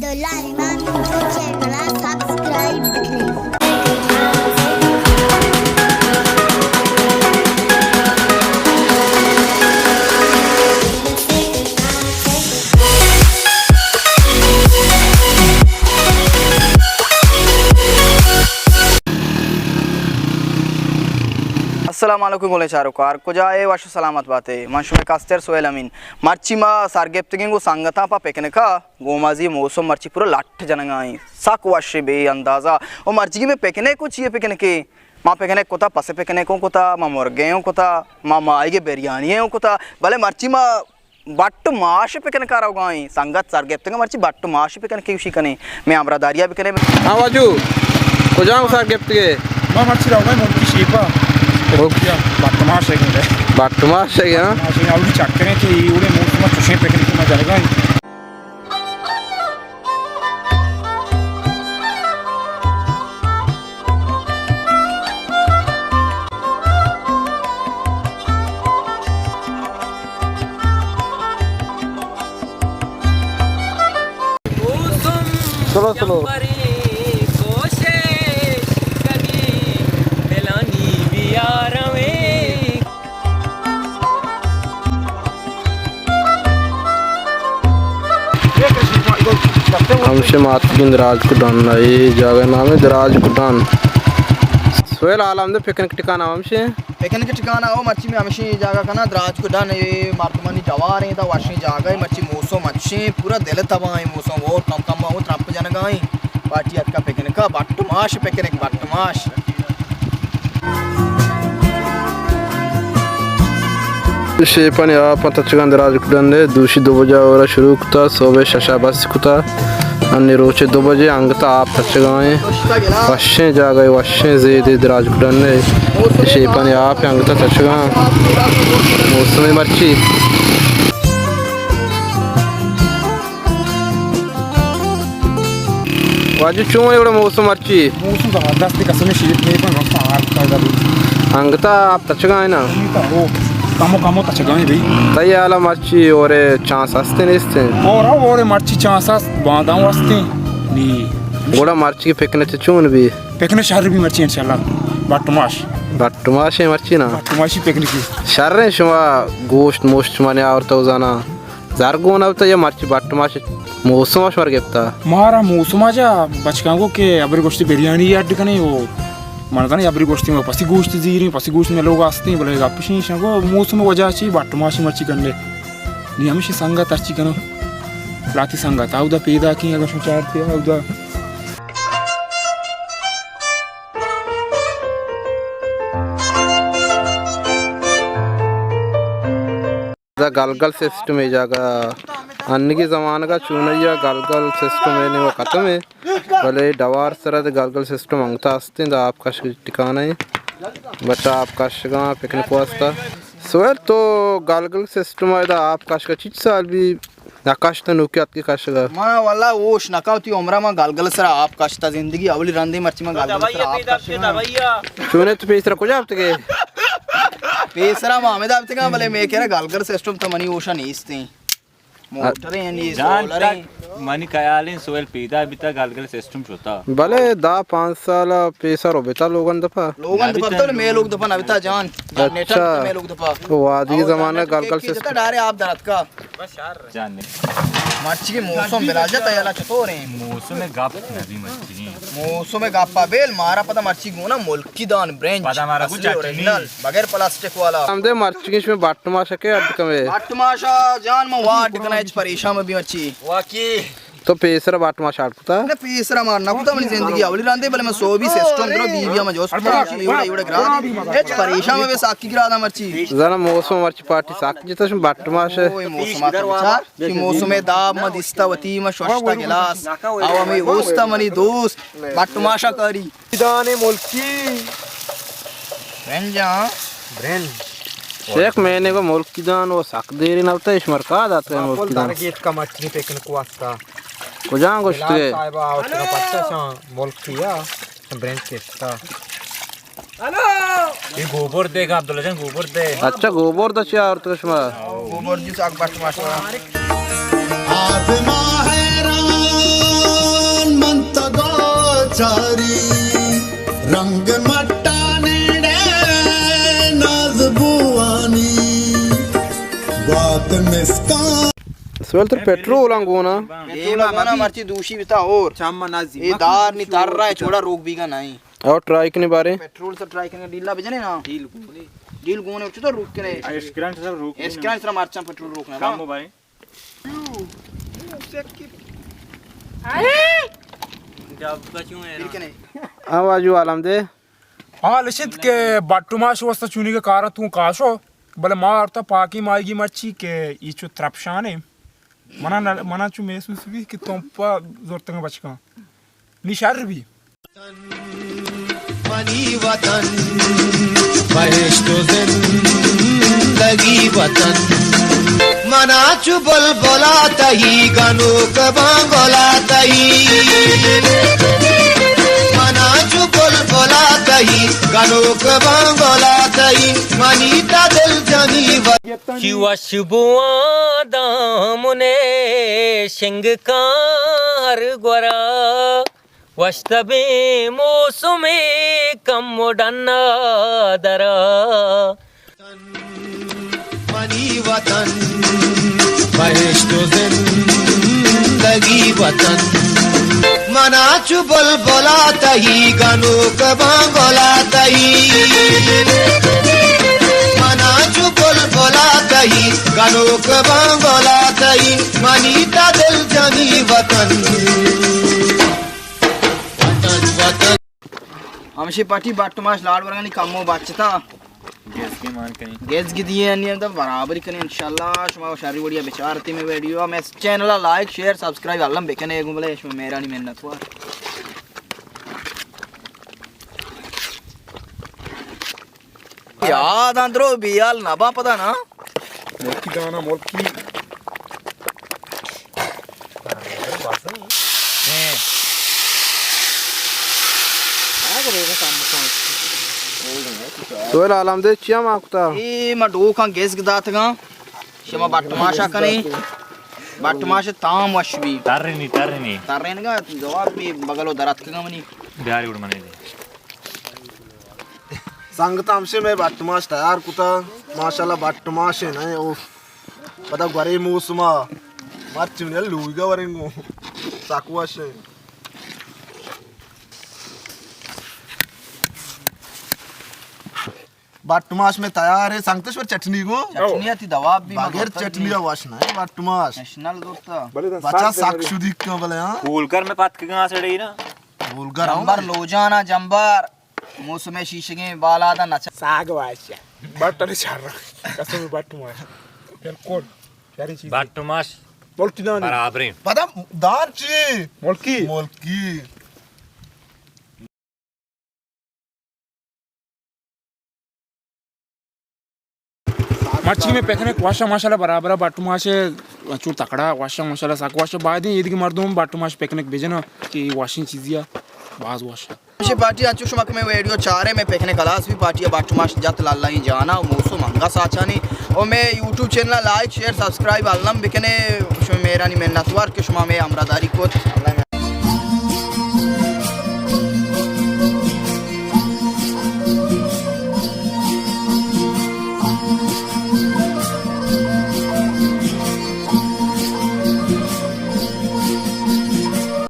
عبداللہ امام YouTube channel ءَ سبسکرائب بکنیں۔ السلام علیکم گلیں چاروکاں، کجا ئے؟ وش سلامت باتے۔ من شمئے کستر سہیل امین۔ مرچی ما سرگپتگیں گوں سنگتاں پہ پکنک ءَ۔ گومازی موسم مرچی پورا لٹ جنگا ایں، سک وش بے اندازہ۔ و مرچی مئے پکنک و چیئے پکنکے؟ ما پکنک کتا، پس پکنک اوں کتا، ما مرگے اوں کتا، ما ماہیگ بریانی اوں کتا، بلے مرچی ما بٹ ماش پکنک ءَ روگا ایں۔ سنگت سر گپتگا، مرچی بٹ ماش پکنک ءَ گوشی کنیں، مئے ہمراہداریا بکنیں۔ ہاں واجو، کجام سر گپتگے؟ ما مرچی روگا ایں ملکی شیپا۔ ملکی؟ بٹ ماش ہے گندے۔ بٹ ماش ہے، ہاں؟ ماش ہے، اولی چکریں کہ یہ اولی موسم چوشیں پکنک ما جائے گا۔ سلو، سلو۔ ہمشے مات گند دراج کو ڈن، اے جاگہ نام ہے دراج کو ڈن۔ سویل عالم دے پکنک ٹھکانہ ہمشے۔ پکنک ٹھکانہ او مرچی میں ہمشے جاگہ کنا دراج کو ڈن، اے مردمانی جوار ہیں دا واشیں جاگہ ہے، مرچی موسم اچھے، پورا دل تباہ ہے موسم، اور کم کم او ترپ جنگا ہیں۔ پارٹی اتکا پکنک، بٹ ماش پکنک، بٹ ماش۔ شیپانی آپ تچگاں دراج کڈن دے، دوشی دو بجا اورا شروع کتا، صبح ششا بس کتا، انی روچے دو بجے انگتا آپ تچگاں ہیں۔ وشیں جاگہ، وشیں زیدے دراج کڈن دے۔ شیپانی آپ انگتا تچگاں۔ موسم مرچی۔ واجہ چون ہے گڑا موسم مرچی؟ موسم زبردست ہے، قسم شیپ نہیں، پر رفتہ آرت پیدا بھی۔ انگتا آپ تچگا ہے نا؟ انگتا ہو، کمو کمو تچگا ہے بھئی۔ تئی حالا مرچی اور چانس ہستے نیستے؟ اور، اور مرچی چانس ہست، بانداں ہستے۔ نی۔ گڑا مرچی پکنک چون بھی؟ پکنک شر بھی مرچی انشاءاللہ۔ بٹ ماش۔ بٹ ماش ہے مرچی نا؟ بٹ ماشی پکنکی۔ شر ہے شما گوشت موشت شما نے آورتا ہو زانا۔ زر گون ابتا یا مرچی بٹ ماش موسم اش مر گپتا؟ مارا موسم اجا بچکاں گو کہ ابری گوشتی بریانی اڈ کنے او من زانی ابری گوشتی ما پسی گوشت زیریں، پسی گوشت میں لوگ آستیں، بلے گپ شیں شاں گو موسم وجہ چی بٹ ماش مرچی کنے۔ نی ہمیشی سنگت ہرچی کنو، لاتی سنگت اودا پیدا کی اگر شو چارتے اودا۔ دا گلگل سسٹم اے جاگہ انگی زمانگا چونیا گلگل سسٹم اے نیمہ ختم اے، بلے ڈوار سرا دا گلگل سسٹم انگتا ہستیں، دا آپ کشگ ٹکانہ اے، بچا آپ کشگاں پکنک واسطہ۔ سویل تو گلگل سسٹم اے دا آپ کشگا چیچ سال بھی؟ نہ کشت، نوکی اتکی کشگا۔ ما واللہ ہوش نہ کاں، وتی عمرا ما گلگل سرا آپ کشتا، زندگی اولی رندے مرچی ما گلگل سرا آپ کشگا۔ چونے تو پیسرا کجا اتکے؟ پیسرا ما ہمیں دابتگا، بلے میں کہہ رہا گلگل سسٹم تو منی ہوشا نیستیں۔ موٹریں یعنی جان سولریں۔ تک منی خیالیں سویل پیدا بیتا گلگل سسٹم شتا۔ بلے دہ پانچ سال پیسر ہو بیتا لوگن دپا۔ لوگن دپا تو میں لوگ دپا نہ بیتا جان۔ جنریٹر اچھا۔ میں لوگ دپا۔ تو وادی زمانہ گلگل سسٹم۔ ڈارے آپ درتکا۔ جان نہیں۔ مرچی کے موسم بلال جا تیالا چطور ہیں؟ موسم گپ نبی مرچی۔ موسم گپا بیل مارا پتا مرچی گونا ملکی دان برنج۔ پتا مارا کو اصلی چٹنی۔ اوریجنل، بغیر پلاسٹک والا۔ ہم دے مرچی کے شمے بٹ ماش کے اڈ کمے۔ بٹ ماشا جان من واڈ کنا اچ پریشان بھی مرچی۔ واقعی۔ تو پیسرا بٹ ماش اڈ کتا؟ نہ، پیسرا ما نہ کتا، منی زندگی اولی رندے، بلے من سوبی سسٹم درو بی بی ما جوست کتا، ایوڑا، ایوڑا گرا۔ ہچ پریشان مبے ساکی گرا دا مرچی۔ زانا موسم مرچی پارٹی ساک جتا شم بٹ ماش۔ اوئے موسم آتا بچار، کہ موسم داب ما دیستا وتی ما شوشتا گلاس۔ او ہمیں اوستا منی دوست، بٹ ماشا کاری۔ دانے ملکی۔ برنج، ہاں۔ برنج۔ شیخ میں نے کو ملکی دان وہ سک دیری نہ ہوتا، اس مرکا داتا ہے ملکی دان۔ درگیت کا مچھلی پکنک واسطہ۔ کجا گوشت بلال کے؟ صاحب آؤ، اس کا پتہ شاں ملکی ہے، برنج کشتا۔ ہلو۔ یہ گوبر دے گا عبداللہ جان، گوبر دے۔ اچھا، گوبر دا چی آورت شما؟ گوبر جی ساک بٹ ماشا۔ آزما حیران۔ تو تر پٹرول آں گونا۔ اے ما گونا مرچی دوشی بتا اور۔ چم نزی۔ اے دار نی تر رہا ہے، چوڑا روک بیگا نہیں۔ اور ٹرائی کنی بارے۔ پٹرول سے ٹرائی کنی، ڈیلا بجنے نا۔ ڈیل گونے۔ ڈیل گونے، چطور روک کنے؟ اسکرنٹ سے روک کنے۔ اسکرنٹ سے مرچاں پٹرول روکنا۔ کام بارے۔ آواز عالم دے۔ حال اشت کہ بٹو ماش واسطہ چونی کے کارا تو کاشو، بلے ما ارتا پاکی مائیگی مرچی کہ یہ چو ترپشانے۔ منا نہ، منا چو محسوس بھی کہ تم پا زورتنگا بچکاں۔ نی شر بھی۔ منی وطن، بہشت و زندگی وطن۔ منا چو بلبلا تئی، گنوک بانگلا تئی۔ منا چو بلبلا تئی، گنوک بانگلا تئی۔ منی تا دل جنی وطن۔ چی وش بواں دامن شنگ کاں ہر گورا۔ وشتبیں موسمے کم و ڈنا درا۔ منی وطن، بہشت و زندگی وطن۔ منا چو بلبلا تئی، گنوک بانگلا تئی۔ منا چو بلبلا تئی، گنوک بانگلا تئی۔ منی تا دل جنی وطن۔ ہمشی پٹی بٹ ماش لاڑ ورگانی کمو بچتا۔ گیس کے مان کنی۔ گیس کی دیے انی تو برابری کنی انشاءاللہ۔ شما شری وڑیا بچارتی میں ویڈیو، میں چینل لائک، شیئر، سبسکرائب الم بکنے گوں بلے، شما مہرانی منت وار۔ یاد اندرو بیال نبا پدا نا۔ ملکی دانا، ملکی۔ تو عالم دے چیا ما کتا؟ اے ما ڈوکاں گیس داتگاں۔ شما بٹ ماشا کنے۔ بٹ ماش تام وش بی۔ ترنی، ترنی۔ ترنگا جواب بی بگلو دراتکگا منی۔ بیاری گڑ منے دے۔ سنگت ہمشے میں بٹ ماش تیار کتا، ماشاءاللہ بٹ ماش ہے نا، او پدا گورے موسما مرچی منی لوگا ورنگو ساکو وش ہے۔ بٹ ماش میں تیار ہے، سنگتش پر چٹنی گو۔ چٹنی آتی دواب بھی بغیر چٹنی وش نہ ہے بٹ ماش۔ نیشنل دوتا۔ بچا سک شدی کا بلے ہاں۔ کولگر میں پتکگاں سڑے نا۔ کولگر ہم جمبر لوجانا جمبر۔ موسم شیشگیں بالاد نچ۔ ساگ واش۔ بٹ نے چار۔ قسم بٹ ماش۔ بالکل۔ پیاری چیز۔ بٹ ماش۔ ملکی دانی۔ برابریں۔ پدا دان چی؟ ملکی۔ ملکی۔ مرچی میں پکنک واشا ماشاءاللہ برابر بٹ ماش چون تکڑا واشا ماشاءاللہ سک واشا بعد ایں ایدگی مردم بٹ ماش پکنک بجنا کہ واشیں چیزی باز واشا۔ شی پارٹی انچو شما کہ میں ویڈیو چارے میں پکنک خلاص بھی پارٹی بٹ ماش جت لالا ہی جانا موسم انگا ساچانی اور میں YouTube channel like share subscribe الم بکنے شما مہرانی منت وار کہ شما میں ہمراہ داری کوت۔